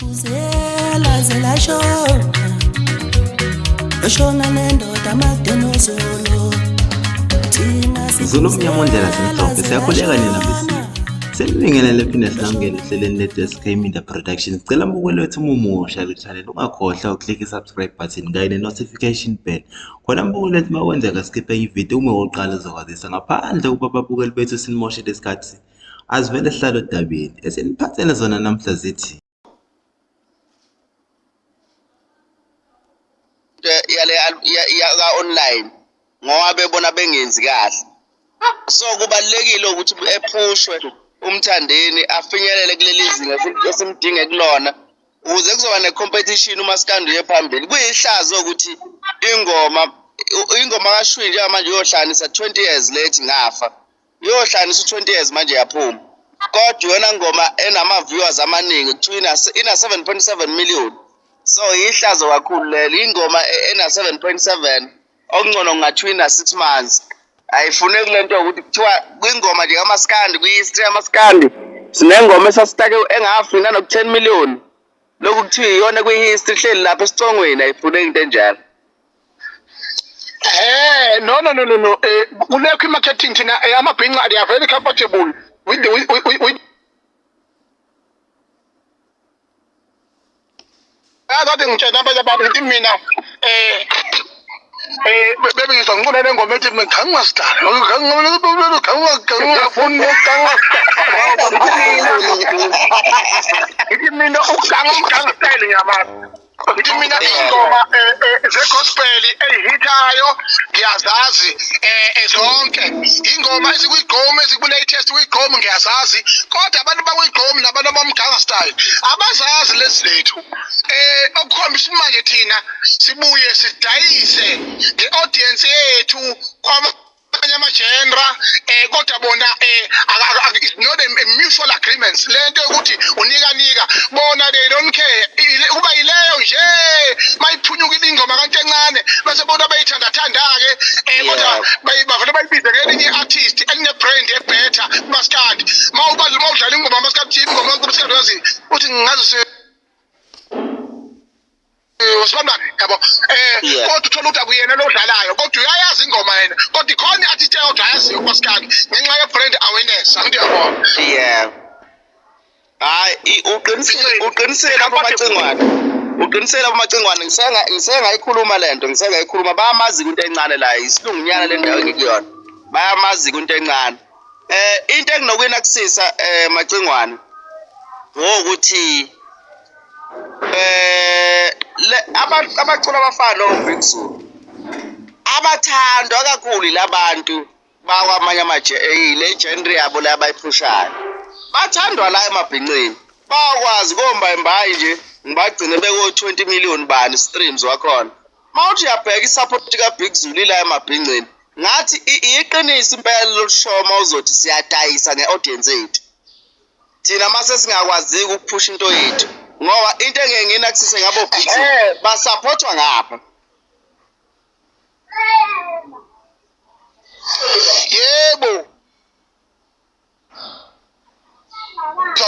Sikhuzela zelashona Yoshona nendoda madenozolo Thina Zulu mnyama ondlela sikhuzela zimhlophe siyakhuleka nina zelashona besizwe. Senibingelele phinde sinamukele ehlelweni le-Desk Media Productions. Cela mbukelo wethu uma umusha le channel ungakhohlwa uklike i-subscribe button kanye ne-notification bell. Khona mbukelo wethu uma kwenzeka sikhiphe ividiyo uma wokuqala uzokwazisa ngaphandle ukuba ababukeli bethu sinimoshele isikhathi. Asivele sihlale odabeni esiniphathele zona namhla zithi yale ya online ngoba bebona bengenzi kahle so kubalulekile ukuthi ephushwe umthandeni afinyelele kuleli zinga esimdinge kulona ukuze kuzoba ne-competition umaskandi uye phambili. Kuyihlazo ukuthi ingoma ingoma kaShwi njengamanje iyohlanganisa 20 years late ngafa iyohlanganisa u-20 years manje yaphuma kodwa iyona ngoma enama-viewers amaningi kuthiwa ina-7.7 million so yihlazo kakhulu lelo ingoma ena-7.7 okungcono kungathiwa ina-6 months ayifuneki le nto yokuthi kuthiwa kwingoma nje kamaskandi kwi-history yamaskandi sinengoma esasitake engafi nanoku-10 million lokhu kuthiwa iyona kwi-history hleli lapha esicongweni ayifuneki into enjalo. No, no, no, no, no. Kulekho i-marketing thina amabhinca they are very comfortable with the with, with, with Akade ngitshela abanye abantu ngithi mina bebizwa ngicula le ngoma ethi ngangingasidala ngithi mina ukuganga umganga style ngiyamazi ngithi mina iy'ngoma ze-gospel ey'hithayo ngiyazazi um zonke ingoma ezikwigqomu ezikwi-latest kwigqomu ngiyazazi kodwa abantu bakwigqomu nabantu abamganga style abazazi lezi lethu um okukhombisa manje thina sibuye sidayise nge-audience yethu amanye ama-genre eh kodwa bona eh it's not a mutual agreements le nto yokuthi unika nika bona they don't care kuba yileyo nje mayiphunyukile ingoma kanti encane bese bona beyithandathanda-ke um kodwa bavele bayibize ngelinye i-artist eline-brand ebhetha kumaskandi ma udlala ingoma maskandi ingoma kumaskandi wazi uthi ngingaze usibambane yabo kodwa uthola ukuthi akuyena lo dlalayo kodwa uyayazi ingoma yena kodwa ikhona i-artist eyodwa ayaziyo kumaskandi ngenxa ye-brand awareness angithi uyabona. Yeah, hayi uqinisile, uqinisile lapho Macingwane, uqinisile lapho Macingwane. Ngiseke ngayikhuluma le nto, ngiseke ngayikhuluma. Bayamazi into encane la, isilungunyana le ndawo engikuyona, bayamazi into encane. Into enginokuyinakusisa Macingwane ngokuthi le abaculi abafana noBig Zulu abathandwa kakhulu labantu bakwamanye amaje le genre yabo le abayiphushayo bathandwa la emabhinceni bayakwazi kombayimbayi nje ngibagcine beko-20 million bani streams wakhona. Uma uthi uyabheka i-support ka-Big Zulu ila emabhinceni ngathi iqiniso impela lolushoyo uma uzothi siyadayisa nge-audience yethu thina mase singakwaziki ukuphusha into yethu ngoba into engeke nginakusise ngabo Big Zulu basaphothwa ngapha. Yebo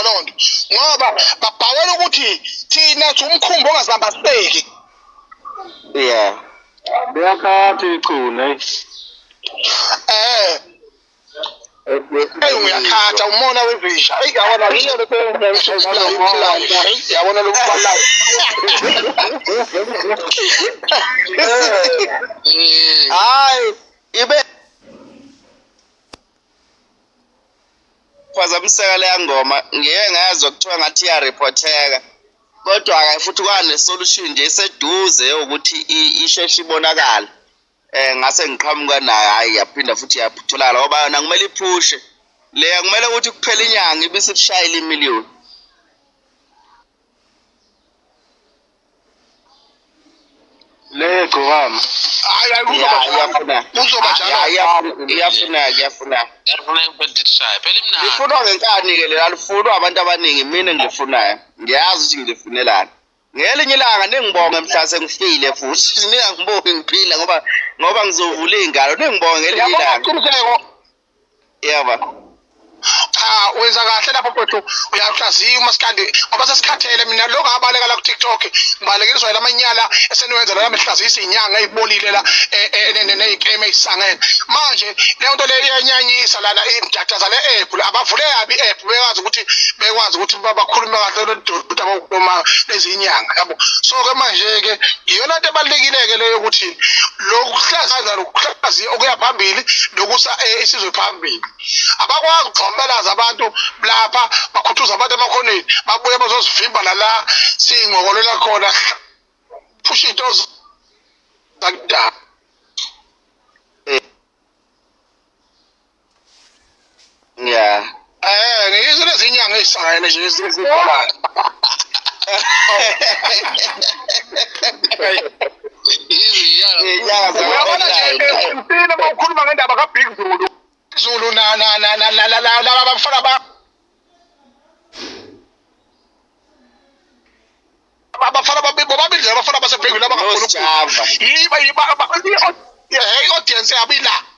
loo nto ngoba babhawela ukuthi thina siwumkhumbi ongazibambaseki. Yeah, Liyakhathi ichunu hey. Eyi uyakhatha umona wevisha. Eyi yabona yabona lo kubalayo. Hayi ibe phazamiseka leya ngoma ngike ngezwa kuthiwa ngathi iyariphotheka kodwa-ke futhi kwane-solution nje eseduze yokuthi isheshe ibonakale ngase ngiqhamuka nayo hhayi yaphinda futhi yatholakala ngoba yona kumele iphushe leya kumele ukuthi kuphele inyanga ibisikushayile imiliyoni. Le gcokama. Hayi hayi kuzoba njalo. Kuzoba njalo. Iyafuneka, iyafuneka. Iyafuneka impela ishaye. Phela imnandi. Lifunwa ngenkani-ke lela lifunwa abantu abaningi mina ngilifunayo. Ngiyazi ukuthi ngilifunelani. Ngelinye ilanga ningibonge mhla sengifile futhi ningangibongi ngiphila ngoba ngoba ngizovula iy'ngalo ningibonge ngelinye ilanga. Yabona Yebo. Cha, wenza kahle lapho mfowethu, uyahlaziya umaskandi ngoba sesikhathele. Mina lokhu abaleka la ku-TikTok, ngibalekeliswa yila manyala eseniwenza la, mehlaziyisa iy'nyanga ey'bolile la ney'keme ey'sangene. Manje leyo nto leyo iyanyanyisa lana, imdadaza le app la. Abavule kabi i-app, bekwazi ukuthi bakhulume kahle lo doti abawukhulumayo lezi nyanga, yabo. So-ke manje-ke iyona nto ebalulekile-ke leyo ukuthi lokhu kuhlaziya, lokuhlaziya okuya phambili nokusa isizwe phambili. Abakwazi ukugxombelaza abantu lapha, bakhuthuza abantu emakhoneni, babuye bazosivimba lala siyingqokolela khona, phusha iy'nto zakudala. Yeah. Ngiyizo lezi nyanga ey'sangene nje ezibhalayo. Izinyanga Uyabona nje, zaka-online. usile uma ukhuluma ngendaba kaBig Zulu. Zulu na na na na na na laba bafana ba abafana bobabili nje, abafana baseBhekweni abangafuni NoSjava. yiba yiba i-audience yabo ila.